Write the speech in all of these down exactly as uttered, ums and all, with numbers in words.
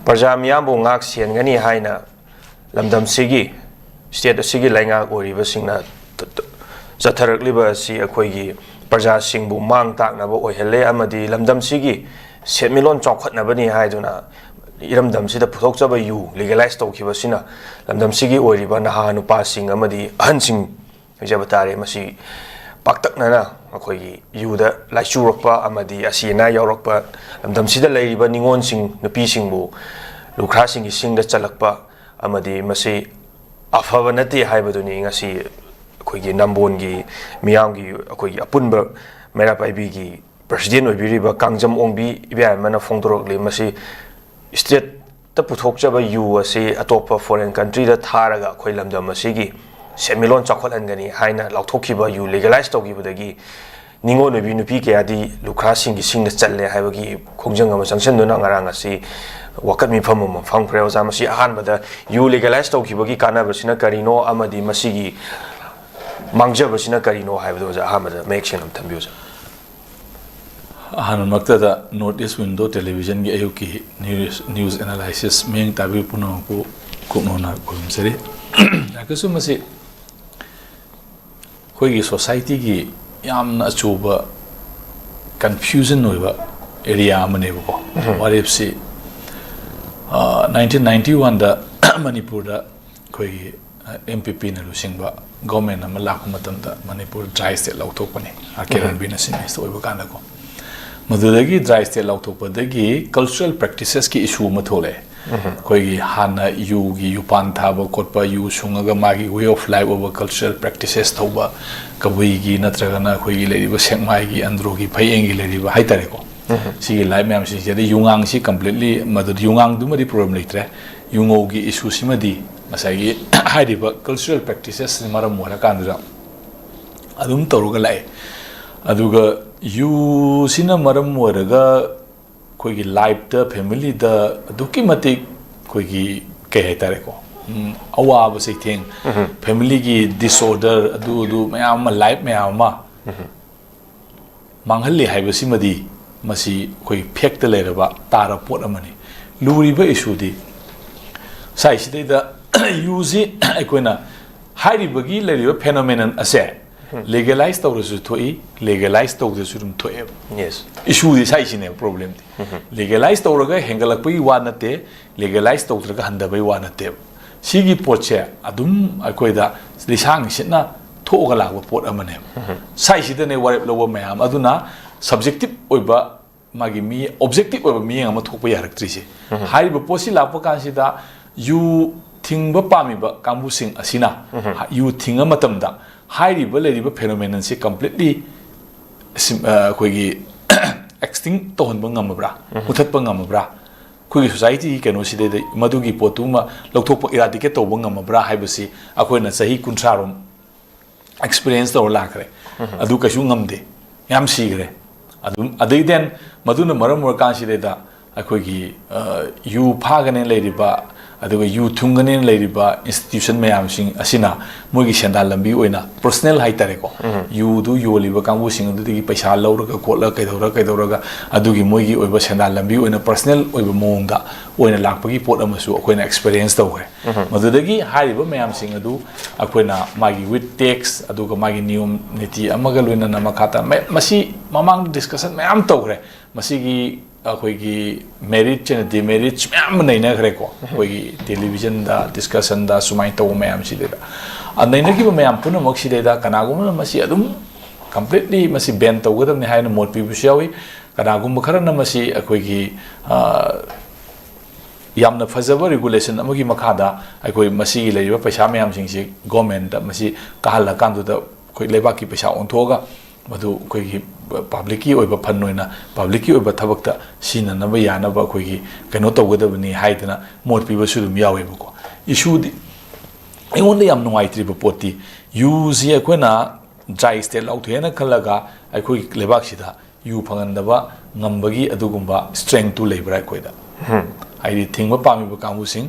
ꯄ꯭ꯔꯖꯥ ꯃꯤꯌꯥꯝꯕꯨ ꯉꯥꯛ ꯁꯦꯟꯒꯅꯤ ꯍꯥꯏꯅ ꯂꯝꯗꯝꯁꯤꯒꯤ, state ꯑꯁꯤꯒꯤ ꯂꯩꯉꯥꯛ ꯑꯣꯏꯔꯤꯕꯁꯤꯡꯅ ꯇ-, ꯇ-, ꯆꯠꯊꯔꯛꯂꯤꯕ ꯑꯁꯤ ꯑꯩꯈꯣꯏꯒꯤ ꯄ꯭ꯔꯖꯥꯁꯤꯡꯕꯨ ꯃꯥꯡ ꯇꯥꯛꯅꯕ ꯑꯣꯏꯍꯜꯂꯦ ꯑꯃꯗꯤ ꯂꯝꯗꯝꯁꯤꯒꯤ ꯁꯦꯟꯃꯤꯠꯂꯣꯟ ꯆꯥꯎꯈꯠꯅꯕꯅꯤ ꯍꯥꯏꯗꯨꯅ ꯏꯔꯝꯗꯝꯁꯤꯗ ꯄꯨꯊꯣꯛꯆꯕ ꯌꯨ legalize ꯇꯧꯈꯤꯕꯁꯤꯅ ꯂꯝꯗꯝꯁꯤꯒꯤ ꯑꯣꯏꯔꯤꯕ ꯅꯍꯥ ꯅꯨꯄꯥꯁꯤꯡ ꯑꯃꯗꯤ ꯑꯍꯟꯁꯤꯡ ꯍꯥꯏꯖꯕ ꯇꯥꯔꯦ, ꯃꯁꯤ ꯄꯥꯛꯇꯛꯅꯅ ꯑꯩꯈꯣꯏꯒꯤ ꯌꯨꯗ ꯂꯥꯏꯆꯨꯔꯛꯄ ꯑꯃꯗꯤ ꯑꯁꯤ ꯑꯅꯥ ꯌꯥꯎꯔꯛꯄ, ꯂꯝꯗꯝꯁꯤꯗ ꯂꯩꯔꯤꯕ ꯅꯤꯉꯣꯜꯁꯤꯡ, ꯅꯨꯄꯤꯁꯤꯡꯕꯨ ꯂꯨꯈ꯭ꯔꯥꯁꯤꯡꯒꯤ ꯁꯤꯡꯗ ꯆꯜꯂꯛꯄ ꯑꯃꯗꯤ ꯃꯁꯤ ꯑꯐꯕ ꯅꯠꯇꯦ ꯍꯥꯏꯕꯗꯨꯅꯤ ꯉꯁꯤ ꯑꯩꯈꯣꯏꯒꯤ ꯅꯝꯕꯣꯜꯒꯤ ꯃꯤꯌꯥꯝꯒꯤ, ꯑꯩꯈꯣꯏꯒꯤ ꯑꯄꯨꯟꯕ ꯃꯩꯔꯥ ꯄꯥꯏꯕꯤꯒꯤ president ꯑꯣꯏꯕꯤꯔꯤꯕ ꯀꯥꯡꯖꯝ ꯑꯣꯡꯕꯤ ꯏꯕꯦꯝꯃꯅ ꯐꯣꯡꯗꯣꯔꯛꯂꯤ꯫ ꯃꯁꯤ stateꯇ ꯄꯨꯊꯣꯛꯆꯕ ꯌꯨ ꯑꯁꯤ ꯑꯇꯣꯞꯄ foreign countryꯗ ꯊꯥꯔꯒ ꯑꯩꯈꯣꯏ ꯂꯝꯗꯝ ꯑꯁꯤꯒꯤ ꯁꯦꯟꯃꯤꯠꯂꯣꯟ ꯆꯥꯎꯈꯠꯍꯟꯒꯅꯤ ꯍꯥꯏꯅ ꯂꯥꯎꯊꯣꯛꯈꯤꯕ ꯌꯨ legalize ꯇꯧꯈꯤꯕꯗꯒꯤ ꯅꯤꯉꯣꯜ ꯑꯣꯏꯕꯤ ꯅꯨꯄꯤ ꯀꯌꯥꯗꯤ ꯂꯨꯈ꯭ꯔꯥꯁꯤꯡꯒꯤ ꯁꯤꯡꯗ ꯆꯜꯂꯦ ꯍꯥꯏꯕꯒꯤ ꯈꯣꯡꯖꯪ ꯑꯃ ꯆꯪꯁꯤꯟꯗꯨꯅ ꯉꯔꯥꯡ ꯑꯁꯤ ꯋꯥꯀꯠ ꯃꯤꯐꯝ ꯑꯃ ꯐꯝꯈ꯭ꯔꯦ꯫ ꯑꯣꯖꯥ, ꯃꯁꯤ ꯑꯍꯥꯟꯕꯗ ꯌꯨ legalize ꯇꯧꯈꯤꯕꯒꯤ ꯀꯥꯟꯅꯕꯁꯤꯅ ꯀꯔꯤꯅꯣ ꯑꯃꯗꯤ ꯃꯁꯤꯒꯤ ꯃꯥꯡꯖꯕꯁꯤꯅ ꯀꯔꯤꯅꯣ ꯍꯥꯏꯕꯗꯨ ꯑꯣꯖꯥ ꯑꯍꯥꯟꯕꯗ ꯃꯌꯦꯛ ꯁꯦꯡꯅ ꯑꯃ ꯊꯝꯕꯤꯌꯨ, ꯁꯥꯔ꯫ ꯑꯍꯥꯟꯕꯃꯛꯇꯗ North East Window Televisionꯒꯤ ꯑꯌꯨꯛꯀꯤ news, news analysis ꯃꯤꯠꯌꯦꯡ ꯇꯥꯕꯤꯕ ꯄꯨꯝꯅꯃꯛꯄꯨ ꯀꯨꯞꯅ ꯈꯨꯔꯨꯝꯖꯔꯤ꯫ ꯑꯩꯈꯣꯏꯁꯨ ꯃꯁꯤ ꯑꯩꯈꯣꯏꯒꯤ societyꯒꯤ ꯌꯥꯝꯅ ꯑꯆꯧꯕ confusion ꯑꯣꯏꯕ area ꯑꯃꯅꯦꯕꯀꯣ꯫ ꯋꯥꯔꯦꯞꯁꯤ, ꯑ, nineteen ninety oneꯗ ꯃꯅꯤꯄꯨꯔꯗ ꯑꯩꯈꯣꯏꯒꯤ, ꯑ, NPPꯅ ꯂꯨꯆꯤꯡꯕ government ꯑꯃ ꯂꯥꯛꯄ ꯃꯇꯝꯗ ꯃꯅꯤꯄꯨꯔ dry state ꯂꯥꯎꯊꯣꯛꯄꯅꯤ, ꯑꯥꯔ ꯀꯦ ꯔꯟꯕꯤꯔꯅ chief minister ꯑꯣꯏꯕ ꯀꯥꯟꯗꯀꯣ꯫ ꯃꯗꯨꯗꯒꯤ dry state ꯂꯥꯎꯊꯣꯛꯄꯗꯒꯤ cultural practicesꯀꯤ issue ꯑꯃ ꯊꯣꯛꯂꯛꯑꯦ꯫ ꯑꯩꯈꯣꯏꯒꯤ ꯍꯥꯟꯅ ꯌꯨꯒꯤ, ꯌꯨꯄꯥꯟ ꯊꯥꯕ ꯈꯣꯠꯄ, ꯌꯨ ꯁꯨꯡꯉꯒ ꯃꯥꯒꯤ way of life ꯑꯣꯏꯕ cultural practices ꯇꯧꯕ, ꯀꯕꯨꯏꯒꯤ ꯅꯠꯇ꯭ꯔꯒꯅ ꯑꯩꯈꯣꯏꯒꯤ ꯂꯩꯔꯤꯕ ꯁꯦꯛꯃꯥꯏꯒꯤ, ꯑꯟꯗ꯭ꯔꯣꯒꯤ, ꯐꯌꯦꯡꯒꯤ ꯂꯩꯔꯤꯕ ꯍꯥꯏꯇꯥꯔꯦꯀꯣ꯫ ꯁꯤꯒꯤ life ꯃꯌꯥꯝꯁꯤꯡꯁꯦ, ꯑꯗꯩ ꯌꯨꯉꯥꯡꯁꯤ completely ꯃꯗꯨꯗꯤ ꯌꯨꯉꯥꯡꯗꯨꯃꯗꯤ problem ꯂꯩꯇ꯭ꯔꯦ꯫ ꯌꯨꯉꯧꯒꯤ issueꯁꯤꯃꯗꯤ ꯉꯁꯥꯏꯒꯤ ꯍꯥꯏꯔꯤꯕ cultural practicesꯁꯤꯅ ꯃꯔꯝ ꯑꯣꯏꯔꯀꯥꯟꯗꯨꯗ ꯑꯗꯨꯝ ꯇꯧꯔꯒ ꯂꯥꯛꯑꯦ꯫ ꯑꯗꯨꯒ ꯌꯨꯁꯤꯅ ꯃꯔꯝ ꯑꯣꯏꯔꯒ ꯑꯩꯈꯣꯏꯒꯤ lifeꯇ, familyꯗ ꯑꯗꯨꯛꯀꯤ ꯃꯇꯤꯛ ꯑꯩꯈꯣꯏꯒꯤ, ꯀꯩ ꯍꯥꯏꯇꯥꯔꯦꯀꯣ, ꯎꯝ, ꯑꯋꯥꯕ ꯆꯩꯊꯦꯡ, familyꯒꯤ disorder, ꯑꯗꯨ ꯑꯗꯨ ꯃꯌꯥꯝ ꯑꯃ, life ꯃꯌꯥꯝ ꯑꯃ ꯃꯥꯡꯍꯜꯂꯤ ꯍꯥꯏꯕꯁꯤꯃꯗꯤ ꯃꯁꯤ ꯑꯩꯈꯣꯏ factꯇ ꯂꯩꯔꯕ ꯇꯥꯔꯕ ꯄꯣꯠ ꯑꯃꯅꯤ꯫ ꯂꯨꯔꯤꯕ ꯏꯁꯨꯗꯤ ꯁꯥꯏꯁꯤꯗꯩꯗ ꯌꯨꯁꯤ ꯑꯩꯈꯣꯏꯅ ꯍꯥꯏꯔꯤꯕꯒꯤ ꯂꯩꯔꯤꯕ ꯐꯦꯅꯣꯃꯦꯅꯟ ꯑꯁꯦ ꯂꯤꯒꯦꯂꯥꯏꯁ ꯇꯧꯔꯁꯨ ꯊꯣꯛꯏ, ꯂꯤꯒꯦꯂꯥꯏꯁ ꯇꯧꯗ꯭ꯔꯁꯨ ꯑꯗꯨꯝ ꯊꯣꯛꯑꯦꯕ꯫ ꯌꯦꯁ꯫ ꯏꯁꯨꯗꯤ ꯁꯥꯏꯁꯤꯅꯦꯕ ꯄ꯭ꯔꯣꯕ꯭ꯂꯦꯝꯗꯤ꯫ ꯂꯤꯒꯦꯂꯥꯏꯁ ꯇꯧꯔꯒ ꯍꯦꯟꯒꯠꯂꯛꯄꯒꯤ ꯋꯥ ꯅꯠꯇꯦ, ꯂꯤꯒꯦꯂꯥꯏꯁ ꯇꯧꯗ꯭ꯔꯒ ꯍꯟꯊꯕꯒꯤ ꯋꯥ ꯅꯠꯇꯦꯕ꯫ ꯁꯤꯒꯤ ꯄꯣꯠꯁꯦ ꯑꯗꯨꯝ ꯑꯩꯈꯣꯏꯗ ꯂꯤꯁꯥꯡ ꯁꯤꯠꯅ ꯊꯣꯛꯑꯒ ꯂꯥꯛꯄ ꯄꯣꯠ ꯑꯃꯅꯦꯕ꯫ ꯁꯥꯏꯁꯤꯗꯅꯦ ꯋꯥꯔꯦꯞ ꯂꯧꯕ ꯃꯌꯥꯝ ꯑꯗꯨꯅ ꯁꯕꯖꯦꯛꯇꯤꯞ ꯑꯣꯏꯕ ꯃꯥꯒꯤ ꯃꯤ ꯑꯣꯕꯖꯦꯛꯇꯤꯞ ꯑꯣꯏꯕ ꯃꯤꯠꯌꯦꯡ ꯑꯃ ꯊꯣꯛꯄ ꯌꯥꯔꯛꯇ꯭ꯔꯤꯁꯦ꯫ ꯍꯥꯏꯔꯤꯕ ꯄꯣꯠꯁꯤ ꯂꯥꯛꯄ ꯀꯥꯟꯁꯤꯗ ꯌꯨ ꯊꯤꯡꯕ ꯄꯥꯝꯃꯤꯕ ꯀꯥꯡꯕꯨꯁꯤꯡ ꯑꯁꯤꯅ ꯌꯨ ꯊꯤꯡꯉ ꯃꯇꯝꯗ ꯍꯥꯏꯔꯤꯕ ꯂꯩꯔꯤꯕ ꯐꯦꯅꯣꯃꯦꯅꯟꯁꯤ ꯀꯝꯄ꯭ꯂꯤꯠꯂꯤ ꯑꯩꯈꯣꯏꯒꯤ ꯑꯦꯛꯁꯇꯤꯡ ꯇꯧꯍꯟꯕ ꯉꯝꯃꯕ꯭ꯔꯥ, ꯃꯨꯊꯠꯄ ꯉꯝꯃꯕ꯭ꯔꯥ, ꯑꯩꯈꯣꯏꯒꯤ ꯁꯣꯁꯥꯏꯇꯤꯒꯤ ꯀꯩꯅꯣꯁꯤꯗꯩꯗ ꯃꯗꯨꯒꯤ ꯄꯣꯠꯇꯨꯃ ꯂꯧꯊꯣꯛꯄ, ꯏꯔꯥꯗꯤꯀꯦꯠ ꯇꯧꯕ ꯉꯝꯃꯕ꯭ꯔꯥ ꯍꯥꯏꯕꯁꯤ ꯑꯩꯈꯣꯏꯅ ꯆꯍꯤ ꯀꯨꯟꯊ꯭ꯔꯥꯔꯣꯝ ꯑꯦꯛꯁꯄꯤꯔꯤꯌꯦꯟꯁ ꯇꯧꯔ ꯂꯥꯛꯈ꯭ꯔꯦ꯫ ꯑꯗꯨ ꯀꯩꯁꯨ ꯉꯝꯗꯦ, ꯌꯥꯝ ꯁꯤꯈ꯭ꯔꯦ꯫ ꯑꯗꯨꯝ ꯑꯗꯩ ꯗꯦꯟ ꯃꯗꯨꯅ ꯃꯔꯝ ꯑꯣꯏꯔꯀꯥꯟꯁꯤꯗꯩꯗ ꯑꯩꯈꯣꯏꯒꯤ ꯌꯨ ꯐꯥꯒꯅꯦꯅ ꯂꯩꯔꯤꯕ, ꯑꯗꯨꯒ ꯌꯨ ꯊꯨꯡꯒꯅꯦꯅ ꯂꯩꯔꯤꯕ ꯏꯟꯁꯇꯤꯇ꯭ꯌꯨꯁꯟ ꯃꯌꯥꯝꯁꯤꯡ ꯑꯁꯤꯅ ꯃꯣꯏꯒꯤ ꯁꯦꯟꯗꯥꯟ ꯂꯝꯕꯤ ꯑꯣꯏꯅ ꯄꯔꯁꯅꯦꯜ ꯍꯥꯏꯇꯥꯔꯦꯀꯣ, ꯌꯨꯗꯨ ꯌꯣꯜꯂꯤꯕ ꯀꯥꯡꯕꯨꯁꯤꯡ ꯑꯗꯨꯗꯒꯤ ꯄꯩꯁꯥ ꯂꯧꯔꯒ ꯈꯣꯠꯂꯒ ꯀꯩꯗꯧꯔ ꯀꯩꯗꯧꯔꯒ ꯑꯗꯨꯒꯤ ꯃꯣꯏꯒꯤ ꯑꯣꯏꯕ ꯁꯦꯟꯗꯥꯟ ꯂꯝꯕꯤ ꯑꯣꯏꯅ ꯄꯔꯁꯅꯦꯜ ꯑꯣꯏꯕ ꯃꯑꯣꯡꯗ ꯑꯣꯏꯅ ꯂꯥꯛꯄꯒꯤ ꯄꯣꯠ ꯑꯃꯁꯨ ꯑꯩꯈꯣꯏꯅ ꯑꯦꯛꯁꯄꯤꯔꯤꯌꯦꯟꯁ ꯇꯧꯈ꯭ꯔꯦ꯫ ꯃꯗꯨꯗꯒꯤ ꯍꯥꯏꯔꯤꯕ ꯃꯌꯥꯝꯁꯤꯡ ꯑꯗꯨ ꯑꯩꯈꯣꯏꯅ ꯃꯥꯒꯤ ꯋꯤꯠ ꯇꯦꯛꯁ ꯑꯗꯨꯒ ꯃꯥꯒꯤ ꯅꯤꯌꯣꯝ ꯅꯤꯇꯤ ꯑꯃꯒ ꯂꯣꯏꯅꯅ ꯃꯈꯥ ꯇꯥꯅ ꯃ-, ꯃꯁꯤ ꯃꯃꯥꯡꯗ ꯗꯤꯁꯀꯁꯟ ꯃꯌꯥꯝ ꯇꯧꯈ꯭ꯔꯦ꯫ ꯃꯁꯤꯒꯤ ꯑꯩꯈꯣꯏꯒꯤ ꯃꯦꯔꯤꯠꯁ ꯑꯦꯟ ꯗꯤꯃꯦꯔꯤꯠꯁ ꯃꯌꯥꯝ ꯑꯃ ꯅꯩꯅꯈ꯭ꯔꯦꯀꯣ, ꯑꯩꯈꯣꯏꯒꯤ ꯇꯦꯂꯤꯚꯤꯖꯟꯗ ꯗꯤꯁꯀꯁꯟꯗ ꯁꯨꯃꯥꯏꯅ ꯇꯧꯕ ꯃꯌꯥꯝꯁꯤꯗꯩꯗ꯫ ꯑ, ꯅꯩꯅꯈꯤꯕ ꯃꯌꯥꯝ ꯄꯨꯝꯅꯃꯛꯁꯤꯗꯩꯗ ꯀꯅꯥꯒꯨꯝꯕꯅ ꯃꯁꯤ ꯑꯗꯨꯝ ꯀꯝꯄ꯭ꯂꯤꯠꯂꯤ ꯃꯁꯤ ꯕꯦꯟ ꯇꯧꯒꯗꯕꯅꯤ ꯍꯥꯏꯅ ꯃꯣꯠ ꯄꯤꯕꯁꯨ ꯌꯥꯎꯏ꯫ ꯀꯅꯥꯒꯨꯝꯕ ꯈꯔꯅ ꯃꯁꯤ ꯑꯩꯈꯣꯏꯒꯤ, ꯑ, ꯌꯥꯝꯅ ꯐꯖꯕ ꯔꯤꯒꯨꯂꯦꯁꯟ ꯑꯃꯒꯤ ꯃꯈꯥꯗ ꯑꯩꯈꯣꯏ ꯃꯁꯤꯒꯤ ꯂꯩꯔꯤꯕ ꯄꯩꯁꯥ ꯃꯌꯥꯝꯁꯤꯡꯁꯤ ꯒꯣꯔꯃꯦꯟꯗ ꯃꯁꯤ ꯀꯥꯍꯜꯂꯀꯥꯟꯗꯨꯗ ꯑꯩꯈꯣꯏ ꯂꯩꯕꯥꯛꯀꯤ ꯄꯩꯁꯥ ꯑꯣꯟꯊꯣꯛꯑꯒ ꯃꯗꯨ ꯑꯩꯈꯣꯏꯒꯤ ꯄꯕ꯭ꯂꯤꯛꯀꯤ ꯑꯣꯏꯕ ꯐꯟ ꯑꯣꯏꯅ ꯄꯕ꯭ꯂꯤꯛꯀꯤ ꯑꯣꯏꯕ ꯊꯕꯛꯇ ꯁꯤꯖꯤꯟꯅꯅꯕ ꯌꯥꯅꯕ ꯑꯩꯈꯣꯏꯒꯤ ꯀꯩꯅꯣ ꯇꯧꯒꯗꯕꯅꯤ ꯍꯥꯏꯗꯅ ꯃꯣꯠ ꯄꯤꯕꯁꯨ ꯑꯗꯨꯝ ꯌꯥꯎꯋꯦꯕꯀꯣ꯫ ꯏꯁꯨꯗꯤ ꯑꯩꯉꯣꯟꯗ ꯌꯥꯝ ꯅꯨꯡꯉꯥꯏꯇ꯭ꯔꯤꯕ ꯄꯣꯠꯇꯤ ꯌꯨꯁꯤ ꯑꯩꯈꯣꯏꯅ ꯗ꯭ꯔꯥꯏ ꯁ꯭ꯇꯦꯠ ꯂꯥꯎꯊꯣꯛꯑꯦꯅ ꯈꯜꯂꯒ ꯑꯩꯈꯣꯏꯒꯤ ꯂꯩꯕꯥꯛꯁꯤꯗ ꯌꯨ ꯐꯪꯍꯟꯗꯕ ꯉꯝꯕꯒꯤ ꯑꯗꯨꯒꯨꯝꯕ ꯁ꯭ꯇꯔꯦꯡꯇꯨ ꯂꯩꯕ꯭ꯔꯥ ꯑꯩꯈꯣꯏꯗ? ꯍꯥꯏꯗꯤ ꯊꯤꯡꯕ ꯄꯥꯝꯃꯤꯕ ꯀꯥꯡꯕꯨꯁꯤꯡ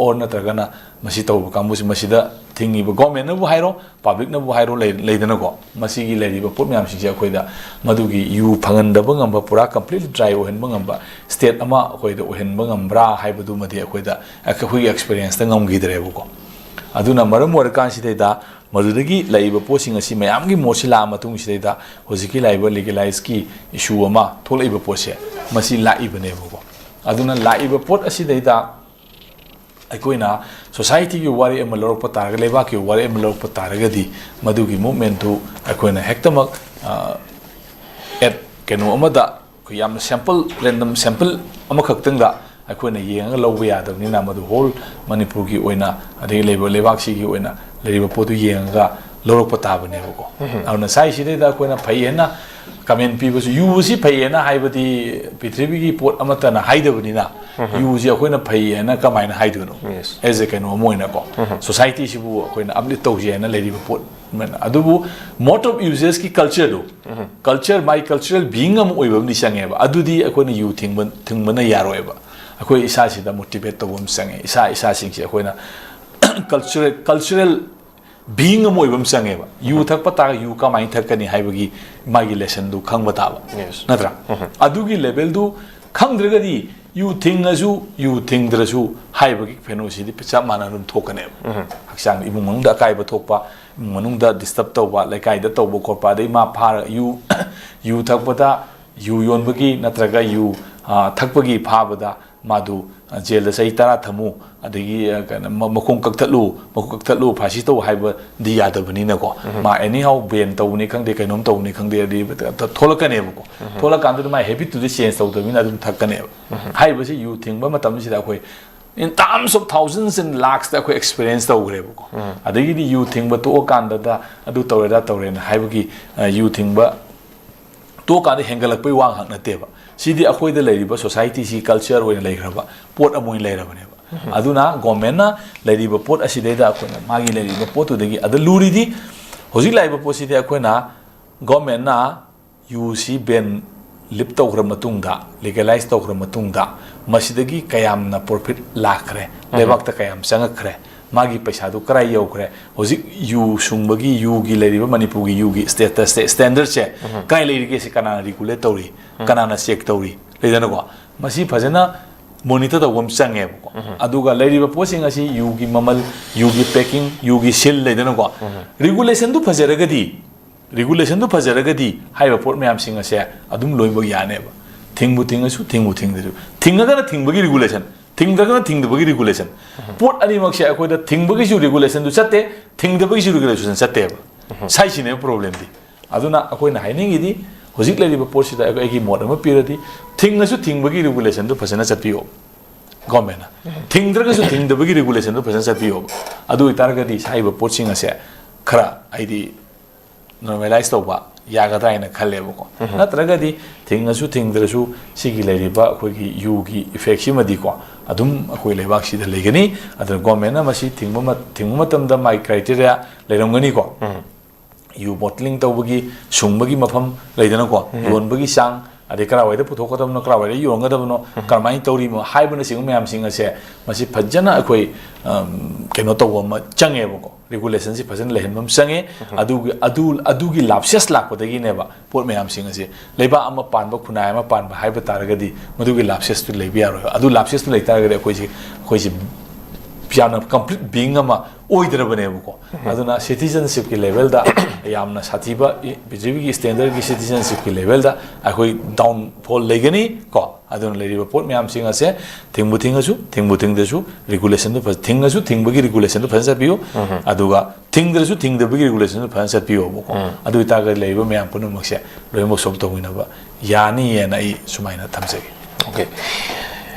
ꯑꯣꯔ ꯅꯠꯇ꯭ꯔꯒꯅ ꯃꯁꯤ ꯇꯧꯕ ꯀꯥꯡꯕꯨꯁꯤ, ꯃꯁꯤꯗ ꯊꯤꯡꯉꯤꯕ ꯒꯣꯔꯃꯦꯟꯅꯕꯨ ꯍꯥꯏꯔꯣ, ꯄꯕ꯭ꯂꯤꯛꯅꯕꯨ ꯍꯥꯏꯔꯣ, ꯂꯩ-, ꯂꯩꯗꯅꯀꯣ, ꯃꯁꯤꯒꯤ ꯂꯩꯔꯤꯕ ꯄꯣꯠ ꯃꯌꯥꯝꯁꯤꯡꯁꯦ ꯑꯩꯈꯣꯏꯗ ꯃꯗꯨꯒꯤ ꯌꯨ ꯐꯪꯍꯟꯗꯕ ꯉꯝꯕ, ꯄꯨꯔꯥ ꯀꯝꯄ꯭ꯂꯤꯠꯂꯤ ꯗ꯭ꯔꯥꯏ ꯑꯣꯏꯍꯟꯕ ꯉꯝꯕ ꯁ꯭ꯇꯦꯠ ꯑꯃ ꯑꯩꯈꯣꯏꯗ ꯑꯣꯏꯍꯟꯕ ꯉꯝꯕ꯭ꯔꯥ ꯍꯥꯏꯕꯗꯨꯃꯗꯤ ꯑꯩꯈꯣꯏꯗ, ꯑꯩꯈꯣꯏꯒꯤ ꯑꯦꯛꯁꯄꯤꯔꯤꯌꯦꯟꯁꯇ ꯉꯝꯈꯤꯗ꯭ꯔꯦꯕꯀꯣ꯫ ꯑꯗꯨꯅ ꯃꯔꯝ ꯑꯣꯏꯔꯀꯥꯟꯁꯤꯗꯩꯗ ꯃꯗꯨꯗꯒꯤ ꯂꯩꯔꯤꯕ ꯄꯣꯠꯁꯤꯡ ꯑꯁꯤ ꯃꯌꯥꯝꯒꯤ ꯃꯣꯠꯁꯤ ꯂꯥꯛꯑ ꯃꯇꯨꯡꯁꯤꯗꯩꯗ ꯍꯧꯖꯤꯛꯀꯤ ꯂꯥꯛꯏꯕ ꯂꯤꯒꯦꯂꯥꯏꯁꯀꯤ ꯏꯁꯨ ꯑꯃ ꯊꯣꯛꯂꯛꯏꯕ ꯄꯣꯠꯁꯦ, ꯃꯁꯤ ꯂꯥꯛꯏꯕꯅꯦꯕꯀꯣ꯫ ꯑꯗꯨꯅ ꯂꯥꯛꯏꯕ ꯄꯣꯠ ꯑꯁꯤꯗꯩꯗ ꯑꯩꯈꯣꯏꯅ ꯁꯣꯁꯥꯏꯇꯤꯒꯤ ꯋꯥꯔꯦꯞ ꯑꯃ ꯂꯧꯔꯛꯄ ꯇꯥꯔꯒ, ꯂꯩꯕꯥꯛꯀꯤ ꯋꯥꯔꯦꯞ ꯑꯃ ꯂꯧꯔꯛꯄ ꯇꯥꯔꯒꯗꯤ, ꯃꯗꯨꯒꯤ ꯃꯨꯞꯃꯦꯟꯇꯨ ꯑꯩꯈꯣꯏꯅ ꯍꯦꯛꯇꯃꯛ, ꯑ, ꯑꯦꯠ ꯀꯩꯅꯣ ꯑꯃꯗ, ꯑꯩꯈꯣꯏ ꯌꯥꯝꯅ ꯁꯦꯝꯄꯜ, ꯔꯦꯟꯗꯝ ꯁꯦꯝꯄꯜ ꯑꯃꯈꯛꯇꯪꯗ ꯑꯩꯈꯣꯏꯅ ꯌꯦꯡꯉꯒ ꯂꯧꯕ ꯌꯥꯗꯕꯅꯤꯅ, ꯃꯗꯨ ꯍꯣꯜ ꯃꯅꯤꯄꯨꯔꯒꯤ ꯑꯣꯏꯅ, ꯑꯗꯒꯤ ꯂꯩꯕ ꯂꯩꯕꯥꯛꯁꯤꯒꯤ ꯑꯣꯏꯅ ꯂꯩꯔꯤꯕ ꯄꯣꯠꯇꯨ ꯌꯦꯡꯉꯒ ꯂꯧꯔꯛꯄ ꯇꯥꯕꯅꯦꯕꯀꯣ꯫ ꯑꯗꯨꯅ ꯁꯥꯏꯁꯤꯗꯩꯗ ꯑꯩꯈꯣꯏꯅ ꯐꯩ ꯍꯥꯏꯅ ꯀꯃꯦꯟ ꯄꯤꯕꯁꯨ, ꯌꯨ ꯑꯁꯤ ꯐꯩ ꯍꯥꯏꯅ ꯍꯥꯏꯕꯗꯤ ꯄ꯭ꯔꯤꯊꯤꯕꯤꯒꯤ ꯄꯣꯠ ꯑꯃꯠꯇꯅ ꯍꯥꯏꯗꯕꯅꯤꯅ, ꯌꯨꯁꯤ ꯑꯩꯈꯣꯏꯅ ꯐꯩ ꯍꯥꯏꯅ ꯀꯃꯥꯏꯅ ꯍꯥꯏꯗꯣꯏꯅꯣ? Yes. ꯑꯦꯖ ꯑꯦ ꯀꯩꯅꯣ ꯑꯃ ꯑꯣꯏꯅꯀꯣ, ꯁꯣꯁꯥꯏꯇꯤꯁꯤꯕꯨ ꯑꯩꯈꯣꯏꯅ ꯑꯞꯂꯤꯐ ꯇꯧꯁꯦ ꯍꯥꯏꯅ ꯂꯩꯔꯤꯕ ꯄꯣꯠ ꯑꯃꯅ꯫ ꯑꯗꯨꯕꯨ mode of uses ꯀꯤ ꯀꯜꯆꯔꯗꯨ, ꯀꯜꯆꯔ, ꯃꯥꯏ ꯀꯜꯆꯔꯦꯜ ꯕꯤꯌꯤꯡ ꯑꯃ ꯑꯣꯏꯕ ꯑꯃꯗꯤ ꯆꯪꯉꯦꯕ꯫ ꯑꯗꯨꯗꯤ ꯑꯩꯈꯣꯏꯅ ꯌꯨ ꯊꯤꯡꯕ, ꯊꯤꯡꯕꯅ ꯌꯥꯔꯣꯏꯕ꯫ ꯑꯩꯈꯣꯏ ꯏꯁꯥꯁꯤꯗ ꯃꯣꯇꯤꯚꯦꯠ ꯇꯧꯕ ꯑꯃ ꯆꯪꯉꯦ꯫ ꯏꯁꯥ ꯏꯁꯥꯁꯤꯡꯁꯦ ꯑꯩꯈꯣꯏꯅ ꯀꯜꯆꯔꯦꯜ, ꯀꯜꯆꯔꯦꯜ ꯕꯤꯌꯤꯡ ꯑꯃ ꯑꯣꯏꯕ ꯑꯃ ꯆꯪꯉꯦꯕ꯫ ꯌꯨ ꯊꯛꯄ ꯇꯥꯔꯒ ꯌꯨ ꯀꯃꯥꯏꯅ ꯊꯛꯀꯅꯤ ꯍꯥꯏꯕꯒꯤ ꯃꯥꯒꯤ ꯂꯦꯁꯟꯗꯨ ꯈꯪꯕ ꯇꯥꯕ꯫ Yes. ꯅꯠꯇ꯭ꯔꯥ? ꯑꯗꯨꯒꯤ ꯂꯦꯚꯦꯜꯗꯨ ꯈꯪꯗ꯭ꯔꯒꯗꯤ ꯌꯨ ꯊꯤꯡꯉꯁꯨ ꯌꯨ ꯊꯤꯡꯗ꯭ꯔꯁꯨ ꯍꯥꯏꯕꯒꯤ ꯀꯩꯅꯣꯁꯤꯗꯤ ꯆꯞ ꯃꯥꯟꯅ ꯑꯗꯨꯝ ꯊꯣꯛꯀꯅꯦꯕ꯫ ꯍꯛꯆꯥꯡꯗ, ꯏꯃꯨꯡ ꯃꯅꯨꯡꯗ ꯑꯀꯥꯏꯕ ꯊꯣꯛꯄ, ꯏꯃꯨꯡ ꯃꯅꯨꯡꯗ ꯗꯤꯁꯇꯔꯕ ꯇꯧꯕ, ꯂꯩꯀꯥꯏꯗ ꯇꯧꯕ ꯈꯣꯠꯄ, ꯑꯗꯩ ꯃꯥ ꯐꯥꯔ ꯌꯨ, ꯌꯨ ꯊꯛꯄꯗ, ꯌꯨ ꯌꯣꯟꯕꯒꯤ ꯅꯠꯇ꯭ꯔꯒ ꯌꯨ, ꯑ, ꯊꯛꯄꯒꯤ ꯐꯥꯕꯗ ꯃꯥꯗꯨ, ꯑ, ꯖꯦꯜꯗ ꯆꯍꯤ ꯇꯔꯥ ꯊꯝꯃꯨ, ꯑꯗꯒꯤ, ꯑ, ꯀꯩꯅꯣ, ꯃ-, ꯃꯈꯣꯡ ꯀꯛꯊꯠꯂꯨ, ꯃꯈꯣꯡ ꯀꯛꯊꯠꯂꯨ, ꯐꯥꯁꯤ ꯇꯧ ꯍꯥꯏꯕꯗꯤ ꯌꯥꯗꯕꯅꯤꯅꯀꯣ꯫ ꯃꯥ ꯑꯦꯅꯤ ꯍꯥꯎ ꯕꯦꯟ ꯇꯧꯕꯅꯤ ꯈꯪꯗꯦ, ꯀꯩꯅꯣꯝ ꯇꯧꯕꯅꯤ ꯈꯪꯗꯦ, ꯑꯗꯩ ꯊꯣꯛꯂꯛꯀꯅꯦꯕꯀꯣ꯫ ꯊꯣꯛꯂꯛꯀꯥꯟꯗꯨꯗ ꯃꯥꯏ ꯍꯦꯕꯤꯠꯇꯨꯗꯤ ꯆꯦꯟꯖ ꯇꯧꯗꯕꯅꯤꯅ ꯑꯗꯨꯝ ꯊꯛꯀꯅꯦꯕ꯫ ꯍꯥꯏꯔꯤꯕꯁꯤ ꯌꯨ ꯊꯤꯡꯕ ꯃꯇꯝꯁꯤꯗ ꯑꯩꯈꯣꯏ in terms of thousands and lakhs ꯇ ꯑꯩꯈꯣꯏ ꯑꯦꯛꯁꯄꯤꯔꯤꯌꯦꯟꯁ ꯇꯧꯈ꯭ꯔꯦꯕꯀꯣ꯫ ꯑꯗꯒꯤꯗꯤ ꯌꯨ ꯊꯤꯡꯕ ꯇꯣꯛꯑꯀꯥꯟꯗꯗ ꯑꯗꯨ ꯇꯧꯔꯦꯗ ꯇꯧꯔꯦꯅ ꯍꯥꯏꯕꯒꯤ, ꯑ, ꯌꯨ ꯊꯤꯡꯕ ꯇꯣꯛꯑꯀꯥꯟꯗ ꯍꯦꯟꯒꯠꯂꯛꯄꯩ ꯋꯥ ꯉꯥꯛ ꯅꯠꯇꯦꯕ꯫ ꯁꯤꯗꯤ ꯑꯩꯈꯣꯏꯗ ꯂꯩꯔꯤꯕ ꯁꯣꯁꯥꯏꯇꯤꯁꯤ ꯀꯜꯆꯔ ꯑꯣꯏꯅ ꯂꯩꯈ꯭ꯔꯕ ꯄꯣꯠ ꯑꯃ ꯑꯣꯏꯅ ꯂꯩꯔꯕꯅꯦꯕ꯫ ꯑꯗꯨꯅ ꯒꯣꯔꯃꯦꯟꯅ ꯂꯩꯔꯤꯕ ꯄꯣꯠ ꯑꯁꯤꯗꯩꯗ ꯑꯩꯈꯣꯏꯅ ꯃꯥꯒꯤ ꯂꯩꯔꯤꯕ ꯄꯣꯠꯇꯨꯗꯒꯤ, ꯑꯗ ꯂꯨꯔꯤꯗꯤ ꯍꯧꯖꯤꯛ ꯂꯥꯛꯏꯕ ꯄꯣꯠꯁꯤꯗꯤ ꯑꯩꯈꯣꯏꯅ ꯒꯣꯔꯃꯦꯟꯅ ꯌꯨꯁꯤ ꯕꯦꯟ ꯂꯤꯐ ꯇꯧꯈ꯭ꯔ ꯃꯇꯨꯡꯗ, ꯂꯤꯒꯦꯂꯥꯏꯁ ꯇꯧꯈ꯭ꯔ ꯃꯇꯨꯡꯗ, ꯃꯁꯤꯗꯒꯤ ꯀꯌꯥꯝꯅ profit ꯂꯥꯛꯈ꯭ꯔꯦ, ꯂꯩꯕꯥꯛꯇ ꯀꯌꯥꯝ ꯆꯪꯉꯛꯈ꯭ꯔꯦ, ꯃꯥꯒꯤ ꯄꯩꯁꯥꯗꯨ ꯀꯔꯥꯏ ꯌꯧꯈ꯭ꯔꯦ, ꯍꯧꯖꯤꯛ ꯌꯨ ꯁꯨꯡꯕꯒꯤ, ꯌꯨꯒꯤ ꯂꯩꯔꯤꯕ ꯃꯅꯤꯄꯨꯔꯒꯤ ꯌꯨꯒꯤ status, standard ꯁꯦ ꯀꯥꯏ ꯂꯩꯔꯤꯒꯦ, ꯁꯤ ꯀꯅꯥꯅ regulate ꯇꯧꯔꯤ, ꯀꯅꯥꯅ check ꯇꯧꯔꯤ, ꯂꯩꯗꯅꯀꯣ? ꯃꯁꯤ ꯐꯖꯅ monitor ꯇꯧꯕ ꯑꯃ ꯆꯪꯉꯦꯕꯀꯣ꯫ ꯑꯗꯨꯒ ꯂꯩꯔꯤꯕ ꯄꯣꯠꯁꯤꯡ ꯑꯁꯤ ꯌꯨꯒꯤ ꯃꯃꯜ, ꯌꯨꯒꯤ packing, ꯌꯨꯒꯤ seal, ꯂꯩꯗꯅꯀꯣ? Regulation ꯗꯨ ꯐꯖꯔꯒꯗꯤ, regulation ꯗꯨ ꯐꯖꯔꯒꯗꯤ ꯍꯥꯏꯔꯤꯕ ꯄꯣꯠ ꯃꯌꯥꯝꯁꯤꯡ ꯑꯁꯦ ꯑꯗꯨꯝ ꯂꯣꯏꯅꯃꯛ ꯌꯥꯅꯦꯕ꯫ ꯊꯤꯡꯕꯨ ꯊꯤꯡꯉꯁꯨ, ꯊꯤꯡꯕꯨ ꯊꯤꯡꯗ꯭ꯔꯁꯨ, ꯊꯤꯡꯉꯒꯅ ꯊꯤꯡꯕꯒꯤ regulation, ꯊꯤꯡꯗ꯭ꯔꯒꯅ ꯊꯤꯡꯗꯕꯒꯤ regulation꯫ ꯄꯣꯠ ꯑꯅꯤꯃꯛꯁꯦ ꯑꯩꯈꯣꯏꯗ ꯊꯤꯡꯕꯒꯤꯁꯨ regulation ꯗꯨ ꯆꯠꯇꯦ, ꯊꯤꯡꯗꯕꯒꯤꯁꯨ regulation ꯆꯠꯇꯦꯕ꯫ ꯁꯥꯏꯁꯤꯅꯦꯕ problem ꯗꯤ꯫ ꯑꯗꯨꯅ ꯑꯩꯈꯣꯏꯅ ꯍꯥꯏꯅꯤꯡꯉꯤꯗꯤ, ꯍꯧꯖꯤꯛ ꯂꯩꯔꯤꯕ ꯄꯣꯠꯁꯤꯗ ꯑꯩ-, ꯑꯩꯒꯤ ꯃꯣꯠ ꯑꯃ ꯄꯤꯔꯗꯤ, ꯊꯤꯡꯉꯁꯨ ꯊꯤꯡꯕꯒꯤ regulation ꯗꯨ ꯐꯖꯅ ꯆꯠꯄꯤꯌꯣ, government ꯅ꯫ ꯊꯤꯡꯗ꯭ꯔꯒꯁꯨ ꯊꯤꯡꯗꯕꯒꯤ regulation ꯗꯨ ꯐꯖꯅ ꯆꯠꯄꯤꯌꯣꯕ꯫ ꯑꯗꯨ ꯑꯣꯏꯇꯥꯔꯒꯗꯤ ꯍꯥꯏꯔꯤꯕ ꯄꯣꯠꯁꯤꯡ ꯑꯁꯦ ꯈꯔ, ꯍꯥꯏꯗꯤ, normalize ꯇꯧꯕ ꯌꯥꯒꯗ꯭ꯔꯥ ꯍꯥꯏꯅ ꯈꯜꯂꯦꯕꯀꯣ꯫ ꯅꯠꯇ꯭ꯔꯒꯗꯤ ꯊꯤꯡꯉꯁꯨ ꯊꯤꯡꯗ꯭ꯔꯁꯨ ꯁꯤꯒꯤ ꯂꯩꯔꯤꯕ ꯑꯩꯈꯣꯏꯒꯤ ꯌꯨꯒꯤ effect ꯁꯤꯃꯗꯤꯀꯣ, ꯑꯗꯨꯝ ꯑꯩꯈꯣꯏ ꯂꯩꯕꯥꯛꯁꯤꯗ ꯂꯩꯒꯅꯤ꯫ ꯑꯗꯨꯅ government ꯅ ꯃꯁꯤ ꯊꯤꯡꯕ ꯃ-, ꯊꯤꯡꯕ ꯃꯇꯝꯗ ꯃꯥꯒꯤ criteria ꯂꯩꯔꯝꯒꯅꯤꯀꯣ꯫ ꯌꯨ bottling ꯇꯧꯕꯒꯤ, ꯁꯨꯡꯕꯒꯤ ꯃꯐꯝ ꯂꯩꯗꯅꯀꯣ, ꯌꯣꯟꯕꯒꯤ ꯆꯥꯡ, ꯑꯗꯩ ꯀꯔꯥꯏꯋꯥꯏꯗ ꯄꯨꯊꯣꯛꯀꯗꯕꯅꯣ, ꯀꯔꯥꯏꯋꯥꯏꯗ ꯌꯣꯟꯒꯗꯕꯅꯣ, ꯀꯔꯝꯍꯥꯏꯅ ꯇꯧꯔꯤꯅꯣ ꯍꯥꯏꯕꯅꯆꯤꯡꯕ ꯃꯌꯥꯝꯁꯤꯡ ꯑꯁꯦ, ꯃꯁꯤ ꯐꯖꯅ ꯑꯩꯈꯣꯏ, ꯑꯝ, ꯀꯩꯅꯣ ꯇꯧꯕ ꯑꯃ ꯆꯪꯉꯦꯕꯀꯣ꯫ Regulation ꯁꯤ ꯐꯖꯅ ꯂꯩꯍꯟꯕ ꯑꯃ ꯆꯪꯉꯦ꯫ ꯑꯗꯨꯒꯤ, ꯑꯗꯨ, ꯑꯗꯨꯒꯤ lapses ꯂꯥꯛꯄꯗꯒꯤꯅꯦꯕ ꯄꯣꯠ ꯃꯌꯥꯝꯁꯤꯡ ꯑꯁꯤ꯫ ꯂꯩꯕꯥꯛ ꯑꯃ ꯄꯥꯟꯕ, ꯈꯨꯟꯅꯥꯏ ꯑꯃ ꯄꯥꯟꯕ ꯍꯥꯏꯕ ꯇꯥꯔꯒꯗꯤ ꯃꯗꯨꯒꯤ lapses ꯇꯨ ꯂꯩꯕ ꯌꯥꯔꯣꯏ꯫ ꯑꯗꯨ lapses ꯇꯨ ꯂꯩ ꯇꯥꯔꯒꯗꯤ ꯑꯩꯈꯣꯏꯁꯤ, ꯑꯩꯈꯣꯏꯁꯤ ꯌꯥꯝꯅ complete being ꯑꯃ ꯑꯣꯏꯗ꯭ꯔꯕꯅꯦꯕꯀꯣ꯫ ꯑꯗꯨꯅ citizenship ꯀꯤ level ꯗ ꯌꯥꯝꯅ ꯁꯥꯊꯤꯕ, ꯏ-, ꯄ꯭ꯔꯤꯊꯤꯕꯤꯒꯤ standard ꯀꯤ citizenship ꯀꯤ level ꯗ ꯑꯩꯈꯣꯏ downfall ꯂꯩꯒꯅꯤ ꯀꯣ꯫ ꯑꯗꯨꯅ ꯂꯩꯔꯤꯕ ꯄꯣꯠ ꯃꯌꯥꯝꯁꯤꯡ ꯑꯁꯦ ꯊꯤꯡꯕꯨ ꯊꯤꯡꯉꯁꯨ, ꯊꯤꯡꯕꯨ ꯊꯤꯡꯗ꯭ꯔꯁꯨ, regulation ꯗꯨ ꯐꯖ-, ꯊꯤꯡꯉꯁꯨ ꯊꯤꯡꯕꯒꯤ regulation ꯗꯨ ꯐꯖꯅ ꯆꯠꯄꯤꯌꯨ꯫ ꯑꯗꯨꯒ ꯊꯤꯡꯗ꯭ꯔꯁꯨ ꯊꯤꯡꯗꯕꯒꯤ regulation ꯗꯨ ꯐꯖꯅ ꯆꯠꯄꯤꯌꯣꯕꯀꯣ꯫ ꯑꯗꯨ ꯑꯣꯏꯇꯥꯔꯒꯗꯤ ꯂꯩꯔꯤꯕ ꯃꯌꯥꯝ ꯄꯨꯝꯅꯃꯛꯁꯦ ꯂꯣꯏꯅꯃꯛ solve ꯇꯧꯃꯤꯟꯅꯕ ꯌꯥꯅꯤꯑꯅ ꯑꯩ ꯁꯨꯃꯥꯏꯅ ꯊꯝꯖꯒꯦ꯫ Okay꯫